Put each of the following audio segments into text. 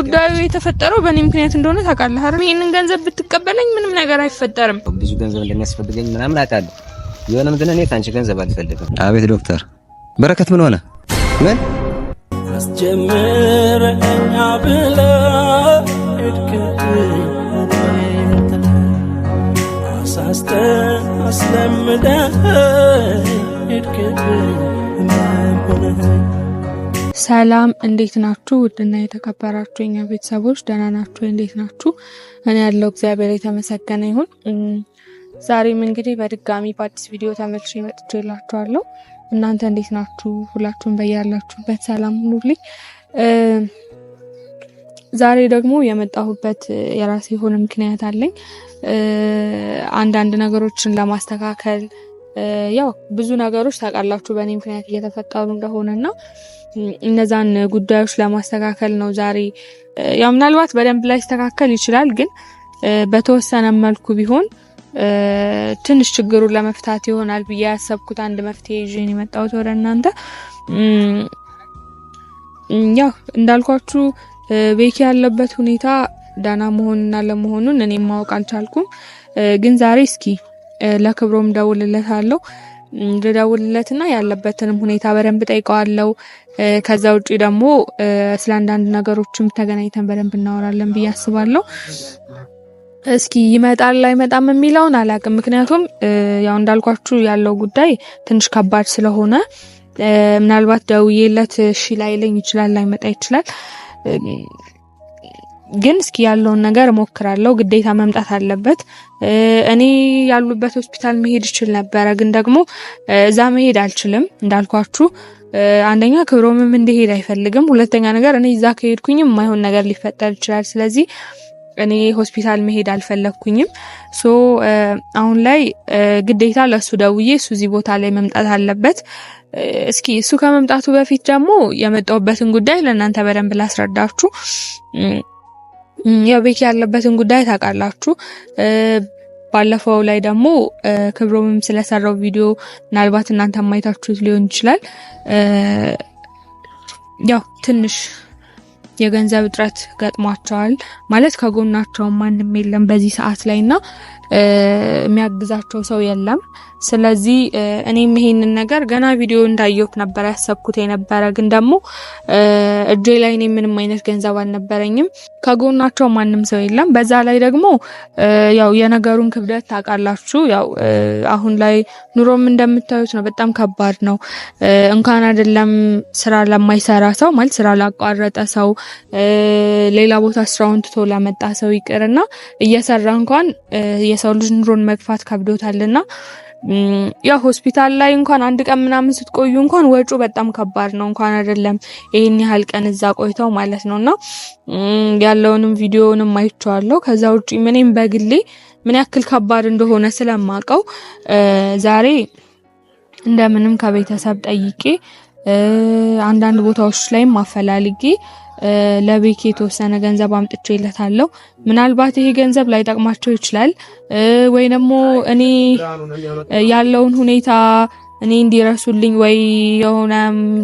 ጉዳዩ የተፈጠረው በእኔ ምክንያት እንደሆነ ታውቃለህ አይደል? ይሄንን ገንዘብ ብትቀበለኝ ምንም ነገር አይፈጠርም። ብዙ ገንዘብ እንደሚያስፈልገኝ ምናምን አውቃለሁ። የሆነም ግን እኔ ከአንቺ ገንዘብ አልፈልግም። አቤት ዶክተር በረከት ምን ሆነ? ምን አስጀምረኛ ብለህ ሄድክብኝ አሳስተህ አስለምደህ ሄድክብኝ ህመም ሆነህ። ሰላም እንዴት ናችሁ? ውድና የተከበራችሁ የኛ ቤተሰቦች ደህና ናችሁ? እንዴት ናችሁ? እኔ ያለው እግዚአብሔር የተመሰገነ ይሁን። ዛሬም እንግዲህ በድጋሚ በአዲስ ቪዲዮ ተመልሼ መጥቼላችኋለሁ። እናንተ እንዴት ናችሁ? ሁላችሁም በያላችሁበት ሰላም ሁኑልኝ። ዛሬ ደግሞ የመጣሁበት የራሴ የሆነ ምክንያት አለኝ። አንዳንድ ነገሮችን ለማስተካከል፣ ያው ብዙ ነገሮች ታውቃላችሁ በእኔ ምክንያት እየተፈጠሩ እንደሆነና እነዛን ጉዳዮች ለማስተካከል ነው ዛሬ። ያው ምናልባት በደንብ ላይስተካከል ይችላል፣ ግን በተወሰነ መልኩ ቢሆን ትንሽ ችግሩን ለመፍታት ይሆናል ብዬ ያሰብኩት አንድ መፍትሄ ይዤ ነው የመጣሁት ወደ እናንተ። ያው እንዳልኳችሁ ቤኪ ያለበት ሁኔታ ደህና መሆንና ለመሆኑን እኔም ማወቅ አልቻልኩም። ግን ዛሬ እስኪ ለክብሮም ደውልለታለሁ። ልደውልለትና ያለበትንም ሁኔታ በደንብ ጠይቀዋለሁ። ከዛ ውጪ ደግሞ ስለ አንዳንድ ነገሮችም ተገናኝተን በደንብ እናወራለን ብዬ አስባለሁ። እስኪ ይመጣል አይመጣም የሚለውን አላውቅም። ምክንያቱም ያው እንዳልኳችሁ ያለው ጉዳይ ትንሽ ከባድ ስለሆነ ምናልባት ደውዬለት እሺ ላይለኝ ይችላል፣ ላይመጣ ይችላል። ግን እስኪ ያለውን ነገር እሞክራለሁ። ግዴታ መምጣት አለበት። እኔ ያሉበት ሆስፒታል መሄድ እችል ነበረ፣ ግን ደግሞ እዛ መሄድ አልችልም። እንዳልኳችሁ አንደኛ ክብሮምም እንዲሄድ አይፈልግም። ሁለተኛ ነገር እኔ እዛ ከሄድኩኝም የማይሆን ነገር ሊፈጠር ይችላል። ስለዚህ እኔ ሆስፒታል መሄድ አልፈለግኩኝም። So አሁን ላይ ግዴታ ለእሱ ደውዬ እሱ እዚህ ቦታ ላይ መምጣት አለበት። እስኪ እሱ ከመምጣቱ በፊት ደግሞ የመጣሁበትን ጉዳይ ለእናንተ በደንብ ላስረዳችሁ። ያው ቤኪ ያለበትን ጉዳይ ታውቃላችሁ። ባለፈው ላይ ደግሞ ክብሮምም ስለሰራው ቪዲዮ ምናልባት እናንተ ማየታችሁት ሊሆን ይችላል። ያው ትንሽ የገንዘብ እጥረት ገጥሟቸዋል። ማለት ከጎናቸው ማንም የለም በዚህ ሰዓት ላይ እና የሚያግዛቸው ሰው የለም። ስለዚህ እኔም ይሄንን ነገር ገና ቪዲዮ እንዳየሁት ነበር ያሰብኩት የነበረ፣ ግን ደግሞ እጄ ላይ እኔ ምንም አይነት ገንዘብ አልነበረኝም። ከጎናቸው ማንም ሰው የለም። በዛ ላይ ደግሞ ያው የነገሩን ክብደት ታውቃላችሁ። ያው አሁን ላይ ኑሮም እንደምታዩት ነው፣ በጣም ከባድ ነው። እንኳን አይደለም ስራ ለማይሰራ ሰው፣ ማለት ስራ ላቋረጠ ሰው፣ ሌላ ቦታ ስራውን ትቶ ለመጣ ሰው ይቅርና እየሰራ እንኳን የሰው ልጅ ኑሮን መግፋት ከብዶታልና ያው ሆስፒታል ላይ እንኳን አንድ ቀን ምናምን ስትቆዩ እንኳን ወጪው በጣም ከባድ ነው። እንኳን አይደለም ይሄን ያህል ቀን እዛ ቆይተው ማለት ነውና ያለውንም ቪዲዮውንም አይቼዋለሁ። ከዛ ውጪ ምንም በግሌ ምን ያክል ከባድ እንደሆነ ስለማቀው ዛሬ እንደምንም ከቤተሰብ ጠይቄ አንዳንድ ቦታዎች ላይም አፈላልጌ ለቤኪ የተወሰነ ገንዘብ አምጥቼለታለሁ። ምናልባት ይሄ ገንዘብ ላይጠቅማቸው ይችላል፣ ወይ ደግሞ እኔ ያለውን ሁኔታ እኔ እንዲረሱልኝ ወይ የሆነ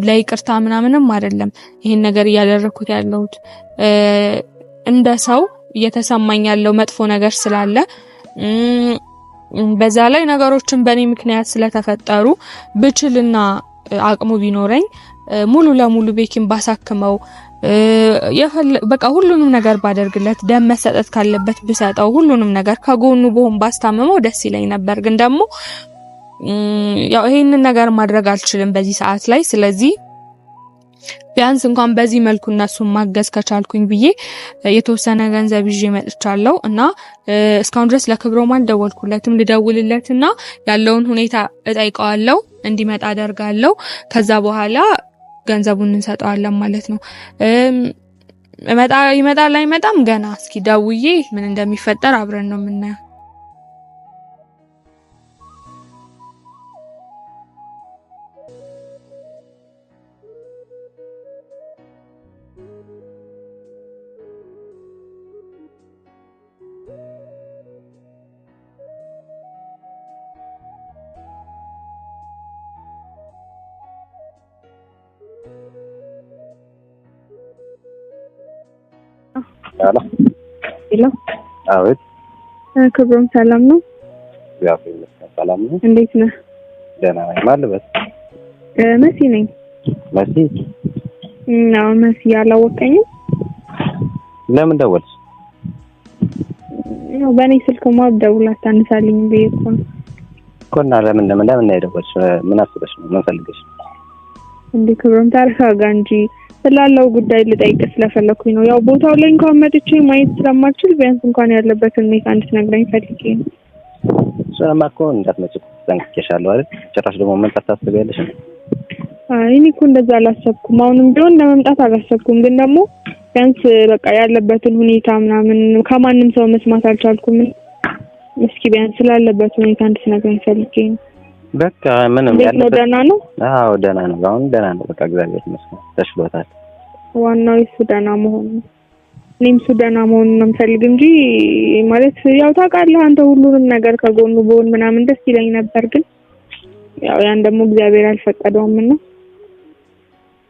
ለይቅርታ ምናምንም አይደለም ይሄን ነገር እያደረኩት ያለሁት፣ እንደ ሰው እየተሰማኝ ያለው መጥፎ ነገር ስላለ፣ በዛ ላይ ነገሮችን በእኔ ምክንያት ስለተፈጠሩ፣ ብችልና አቅሙ ቢኖረኝ ሙሉ ለሙሉ ቤኪን ባሳክመው፣ በቃ ሁሉንም ነገር ባደርግለት፣ ደም መሰጠት ካለበት ብሰጠው፣ ሁሉንም ነገር ከጎኑ ብሆን፣ ባስታምመው ደስ ይለኝ ነበር። ግን ደግሞ ያው ይሄንን ነገር ማድረግ አልችልም በዚህ ሰዓት ላይ። ስለዚህ ቢያንስ እንኳን በዚህ መልኩ እነሱን ማገዝ ከቻልኩኝ ብዬ የተወሰነ ገንዘብ ይዤ መጥቻለሁ እና እስካሁን ድረስ ለክብሮም አልደወልኩለትም። ልደውልለት እና ያለውን ሁኔታ እጠይቀዋለሁ፣ እንዲመጣ አደርጋለሁ። ከዛ በኋላ ገንዘቡን እንሰጠዋለን ማለት ነው። ይመጣል አይመጣም ገና እስኪ ደውዬ ምን እንደሚፈጠር አብረን ነው የምናየው። Hello። አቤት። ክብሮም ሰላም ነው? እግዚአብሔር ይመስገን ሰላም ነው። እንዴት ነህ? ደህና ነኝ። ማን ልበል? መሲ ነኝ። መሲ? አዎ መሲ። አላወቀኝም? ለምን ደወልሽ? ያው በእኔ ስልክማ ብደውል አታነሳልኝም ብዬ እኮ ነው። እኮ እና ለምን ለምን ለምን ነው የደወልሽ? ምን አስበሽ ነው? ምን ፈልገሽ ነው? እንዴ ክብሮም ተረጋጋ እንጂ፣ ስላለው ጉዳይ ልጠይቅ ስለፈለኩኝ ነው። ያው ቦታው ላይ እንኳን መጥቼ ማየት ስለማልችል ቢያንስ እንኳን ያለበትን ሁኔታ እንድትነግረኝ ፈልጌ ነው። እሱንማ እኮ እንዳትመጪ ጠንቅቄሻለሁ አይደል? ጭራሽ ደግሞ መምጣት ታስቢያለሽ? አይ እኔ እኮ እንደዛ አላሰብኩም። አሁንም ቢሆን ለመምጣት አላሰብኩም፣ ግን ደግሞ ቢያንስ በቃ ያለበትን ሁኔታ ምናምን ከማንም ሰው መስማት አልቻልኩም። እስኪ ቢያንስ ስላለበት ሁኔታ እንድትነግረኝ ፈልጌ ነው። በቃ ምንም እንዴት ነው? ያለበት ደህና ነው? አዎ ደህና ነው። አሁን ደህና ነው። በቃ እግዚአብሔር ይመስገን ተሽሎታል። ዋናው የሱ ደህና መሆኑ ነው። እኔም እሱ ደህና መሆኑን ነው የምፈልግ እንጂ ማለት ያው ታውቃለህ አንተ ሁሉንም ነገር ከጎኑ ብሆን ምናምን ደስ ይለኝ ነበር፣ ግን ያው ያን ደግሞ እግዚአብሔር አልፈቀደውም እና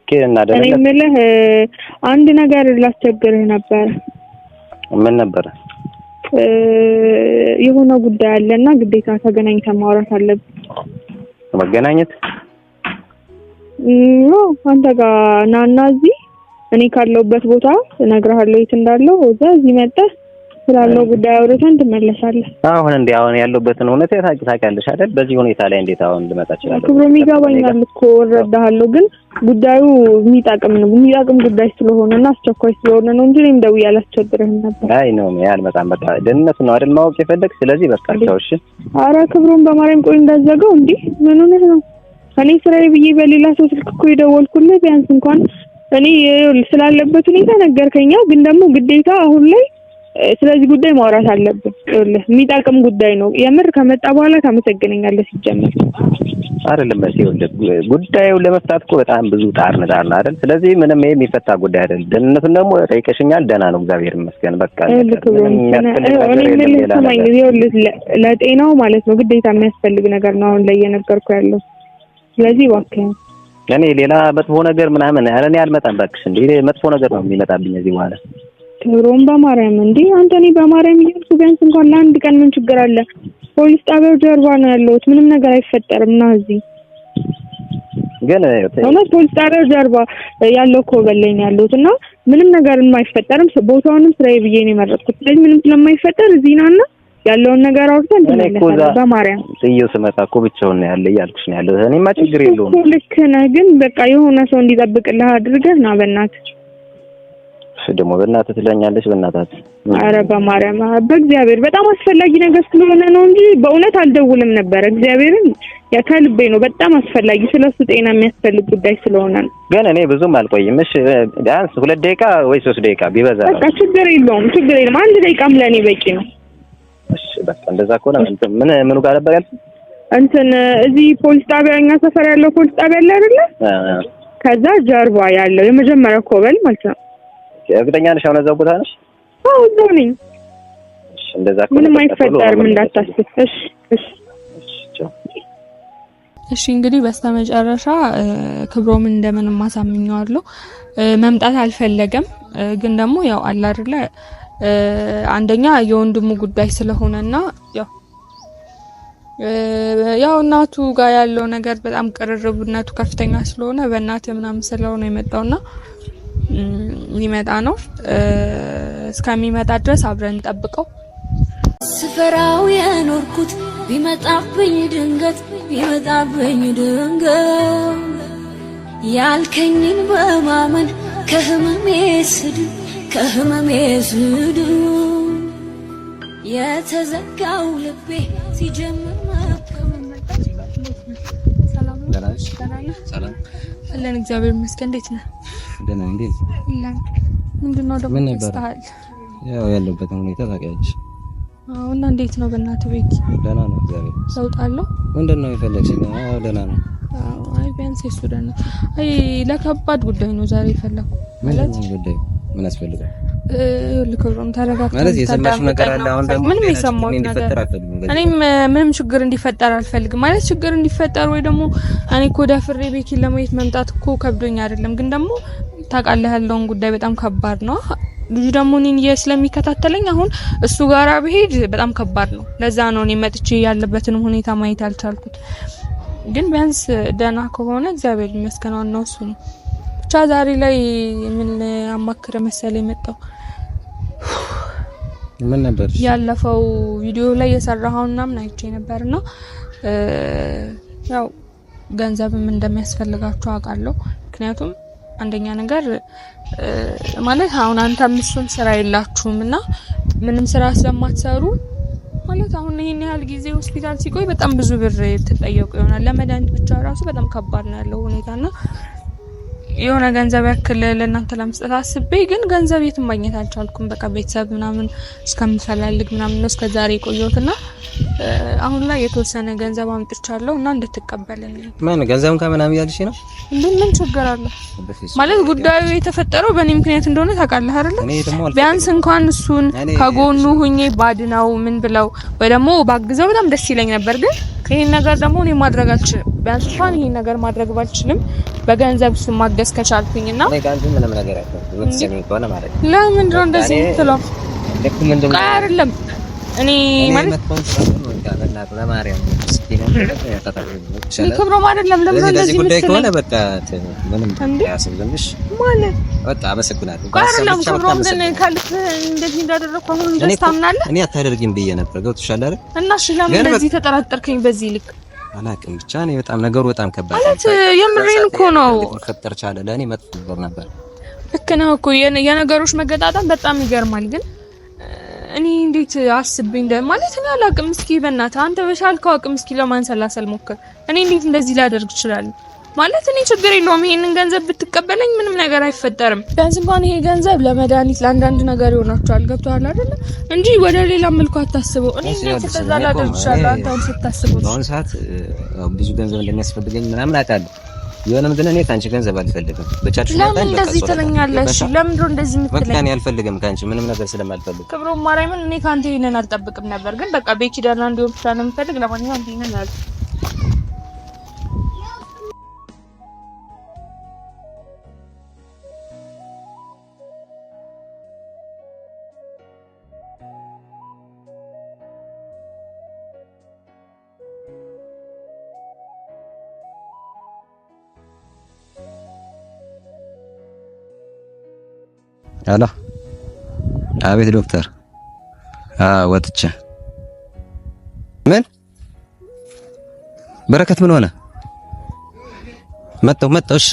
Okay። እና እኔ ደህንነት የምልህ አንድ ነገር ላስቸግርህ ነበር። ምን ነበረ? የሆነ ጉዳይ አለና ግዴታ ተገናኝተን ማውራት አለብን። መገናኘት? No አንተ ጋር ናና እዚህ እኔ ካለሁበት ቦታ እነግርሃለሁ የት እንዳለው። እዛ እዚህ መጥተህ ስላለው ጉዳይ አውርተን ትመለሳለህ። አሁን እንዴ አሁን ያለሁበትን ሁኔታ ታውቂያለሽ አይደል? በዚህ ሁኔታ ላይ እንዴት አሁን ልመጣ እችላለሁ? ክብሮም ይገባኛል እኮ እረዳሃለሁ፣ ግን ጉዳዩ የሚጠቅም ነው የሚጠቅም ጉዳይ ስለሆነ እና አስቸኳይ ስለሆነ ነው እንጂ እኔም ደውዬ አላስቸግርህም ነበር። አይ ነው አልመጣም። በቃ ደህንነቱን ነው አይደል ማወቅ የፈለግሽ? ስለዚህ በቃ ቻው። እሺ። ኧረ ክብሮም በማርያም ቆይ እንዳትዘጋው። እንዴ ምን ሆነህ ነው? እኔ ስራዬ ብዬ በሌላ ሰው ስልክ እኮ የደወልኩልህ ቢያንስ እንኳን እኔ ይኸውልህ ስላለበት ሁኔታ ነገርከኛ፣ ግን ደግሞ ግዴታ አሁን ላይ ስለዚህ ጉዳይ ማውራት አለብን። ይኸውልህ የሚጠቅም ጉዳይ ነው። የምር ከመጣ በኋላ ታመሰግነኛለህ። ሲጀመር አይደለም መሲ፣ ይኸውልህ ጉዳዩን ለመፍታት እኮ በጣም ብዙ ጣርን ጣርን አይደል? ስለዚህ ምንም ይሄ የሚፈታ ጉዳይ አይደለም። ደህንነቱን ደግሞ ጠይቀሽኛል፣ ደህና ነው እግዚአብሔር ይመስገን። በቃ ይኸውልህ ክብሮም ምንም የሚያስፈልግ እኔ ነገር የለም የምልህ ሌላ ስማኝ፣ ነገር። ይኸውልህ ለጤናው ማለት ነው ግዴታ የሚያስፈልግ ነገር ነው አሁን ላይ እየነገርኩህ ያለው። ስለዚህ እባክህን እኔ ሌላ መጥፎ ነገር ምናምን ኧረ እኔ አልመጣም እባክሽ። እንዴ መጥፎ ነገር ነው የሚመጣብኝ እዚህ በኋላ። ክብሮም በማርያም እንዴ አንተ እኔ በማርያም እያልኩ ቢያንስ እንኳን ለአንድ ቀን ምን ችግር አለ? ፖሊስ ጣቢያው ጀርባ ነው ያለሁት። ምንም ነገር አይፈጠርም። ና እዚህ ግን እውነት ፖሊስ ጣቢያው ጀርባ ያለው ኮበል ላይ ነው ያለሁት እና ምንም ነገር አይፈጠርም። ቦታውንም ስራዬ ብዬ ነው የመረጥኩት። ስለዚህ ምንም ስለማይፈጠር እዚህ ናና ያለውን ነገር አውርተን እኔ እኮ እዛ ትመለሳለህ። በማርያም ጥዬው ስመጣ እኮ ብቻውን ነው ያለ እያልኩሽ ነው ያለሁት። እኔማ ችግር የለውም እኮ ልክ ነህ፣ ግን በቃ የሆነ ሰው እንዲጠብቅልህ አድርገህ ና በእናትህ። ደግሞ በእናትህ ትለኛለች። በእናትህ አረ በማርያም በእግዚአብሔር በጣም አስፈላጊ ነገር ስለሆነ ነው እንጂ በእውነት አልደውልም ነበር። እግዚአብሔርን ያ ከልቤ ነው። በጣም አስፈላጊ ስለሱ ጤና የሚያስፈልግ ጉዳይ ስለሆነ ነው። ግን እኔ ብዙም አልቆይም። እሺ ቢያንስ 2 ደቂቃ ወይ 3 ደቂቃ ቢበዛ ነው። በቃ ችግር የለውም፣ ችግር የለውም። 1 ደቂቃም ለእኔ በቂ ነው። እሺ በቃ እንደዛ ከሆነ እንትን ምን ምኑ ጋር ነበር ያልኩት? እንትን እዚህ ፖሊስ ጣቢያ እኛ ሰፈር ያለው ፖሊስ ጣቢያ አለ አይደለ? ከዛ ጀርባ ያለው የመጀመሪያው ኮበል ማለት ነው። እርግጠኛ ነሽ አሁን እዛው ቦታ ነሽ? አዎ እዛው ነኝ። እሺ እንደዛ ከሆነ ምንም በቃ ቶሎ አይፈጠርም ነው እንዳታስብ። እሺ እሺ እሺ ቻው። እሺ እንግዲህ በስተመጨረሻ ክብሮምን እንደምንም አሳምኘዋለሁ። መምጣት አልፈለገም፣ ግን ደግሞ ያው አለ አይደለ አንደኛ የወንድሙ ጉዳይ ስለሆነና ያው ያው እናቱ ጋር ያለው ነገር በጣም ቅርርብነቱ ከፍተኛ ስለሆነ በእናት ምናምን ስለሆነ የመጣውና ሊመጣ ነው። እስከሚመጣ ድረስ አብረን እንጠብቀው። ስፈራው የኖርኩት ቢመጣብኝ ድንገት ቢመጣብኝ ድንገት ያልከኝን በማመን ከህመሜ ስድን ከህመሜ ስድን የተዘጋው ልቤ ሲጀምር ሰላም አለን እግዚአብሔር ይመስገን። እንዴት ነህ? ደህና ነኝ። እንዴት አለን። ምንድነው ደግሞ ምን ነበር? ተስተሃል? ያው ያለበትን ሁኔታ ታውቂያለሽ። አዎ። እና እንዴት ነው በእናትህ ቤት? ደህና ነው እግዚአብሔር ይመስገን። ለውጥ አለው? ምንድን ነው የፈለግሽኝ? አዎ ደህና ነው። አዎ። አይ ቢያንስ የሱ ደህና። አይ ለከባድ ጉዳይ ነው ዛሬ የፈለኩት። ምንድን ነው ጉዳዩ? ምን ያስፈልጋል? ይኸውልህ ክብሮም ተረጋግተህ ማለት የሰማሽው ነገር አለ? አሁን ደግሞ ምንም ሌላ ችግር የሰማሁት ነገር እንዲፈጠር አልፈልግም። በዚህ እኔም ምንም ችግር እንዲፈጠር አልፈልግም። ማለት ችግር እንዲፈጠር ወይ ደግሞ እኔ እኮ ደፍሬ ቤኪን ለማየት መምጣት እኮ ከብዶኝ አይደለም፣ ግን ደግሞ ታውቃለህ ያለውን ጉዳይ በጣም ከባድ ነው። ልጁ ደግሞ እኔን ስለሚከታተለኝ አሁን እሱ ጋራ ብሄድ በጣም ከባድ ነው። ለዛ ነው እኔ መጥቼ ያለበትን ሁኔታ ማየት አልቻልኩት። ግን ቢያንስ ደህና ከሆነ እግዚአብሔር ይመስገን፣ ዋናው እሱ ነው። ብቻ ዛሬ ላይ ምን አማክረ መሰለ የመጣው ምን ነበር ያለፈው ቪዲዮ ላይ የሰራኸውን ምናምን አይቼ ነበርና ያው ገንዘብም እንደሚያስፈልጋችሁ አውቃለሁ። ምክንያቱም አንደኛ ነገር ማለት አሁን አንተም እሱም ስራ የላችሁም እና ምንም ስራ ስለማትሰሩ ማለት አሁን ይሄን ያህል ጊዜ ሆስፒታል ሲቆይ በጣም ብዙ ብር ትጠየቁ ይሆናል። ለመድኃኒት ብቻ ራሱ በጣም ከባድ ነው ያለው ሁኔታና የሆነ ገንዘብ ያክል ለእናንተ ለመስጠት አስቤ ግን ገንዘብ የትም ማግኘት አልቻልኩም። በቃ ቤተሰብ ምናምን እስከምፈላልግ ምናምን ነው እስከዛሬ የቆየሁት እና አሁን ላይ የተወሰነ ገንዘብ አምጥቻለሁ እና እንድትቀበልልኝ። ምን ገንዘብን ከምናምን እያልሽ ነው? ምን ችግር አለ? ማለት ጉዳዩ የተፈጠረው በእኔ ምክንያት እንደሆነ ታውቃለህ አይደለ? ቢያንስ እንኳን እሱን ከጎኑ ሁኜ ባድነው ምን ብለው ወይ ደግሞ ባግዘው በጣም ደስ ይለኝ ነበር። ግን ይሄን ነገር ደግሞ እኔ ማድረግ አልችልም። ቢያንስ እንኳን ይሄን ነገር ማድረግ ባልችልም በገንዘብ እሱን ማገዝ ከቻልኩኝና ምንም ነገር ማለት ለምንድን ነው እንደዚህ የምትለው? አይደለም እኔ ማለት ክብሮም አይደለም። ለምን እንደዚህ ጉዳይ ከሆነ በቃ ምንም አያስብልሽ ማለት በቃ አመሰግናለሁ። አይደለም ክብሮም ግን ከልክ እንደዚህ እንዳደረግኩ አሁን ደስ ታምናለህ? እኔ አታደርጊም ብዬ ነበር። ገብቶሻል አይደል? እና እሺ ለምን እንደዚህ ተጠራጠርከኝ በዚህ ልክ? አላውቅም ብቻ እኔ በጣም ነገሩ በጣም ከባድ ማለት የምሬን እኮ ነው። ፈጠር ቻለ ለእኔ መጥፎ ነገር ነበር። ልክ ነህ እኮ የነገሮች መገጣጠም በጣም ይገርማል። ግን እኔ እንዴት አስቤ እንደ ማለት እኔ አላውቅም። እስኪ በእናትህ አንተ በቻልከው አቅም እስኪ ለማንሰላሰል ሞክር። እኔ እንዴት እንደዚህ ላደርግ እችላለሁ? ማለት እኔ ችግር የለውም ይሄንን ገንዘብ ብትቀበለኝ ምንም ነገር አይፈጠርም። ቢያንስ እንኳን ይሄ ገንዘብ ለመድኃኒት ለአንዳንድ ነገር ይሆናቸዋል። ገብቶሃል አይደለ? እንጂ ወደ ሌላ መልኩ አታስበው። እኔ እንዴት እንደዛ ላደርግ እችላለሁ? አንተ አሁን ስታስበው በአሁኑ ሰዓት ብዙ ገንዘብ እንደሚያስፈልገኝ ምናምን አውቃለሁ። የሆነም ግን እኔ ከአንቺ ገንዘብ አልፈልግም። በቻልሽ ለምን እንደዚህ ትለኛለሽ? ለምን ነው እንደዚህ የምትለኝ? በቃ እኔ አልፈልግም ከአንቺ ምንም ነገር ስለማልፈልግ። ክብሮ ማርያምን እኔ ከአንተ ይሄንን አልጠብቅም ነበር፣ ግን በቃ ቤኪ ደህና እንዲሆን ብቻ ነው የምፈልግ። ለማንኛውም ይሄንን አል አላ አቤት ዶክተር። ወጥቼ ምን በረከት ምን ሆነ? መጣሁ መጣሁ። እሺ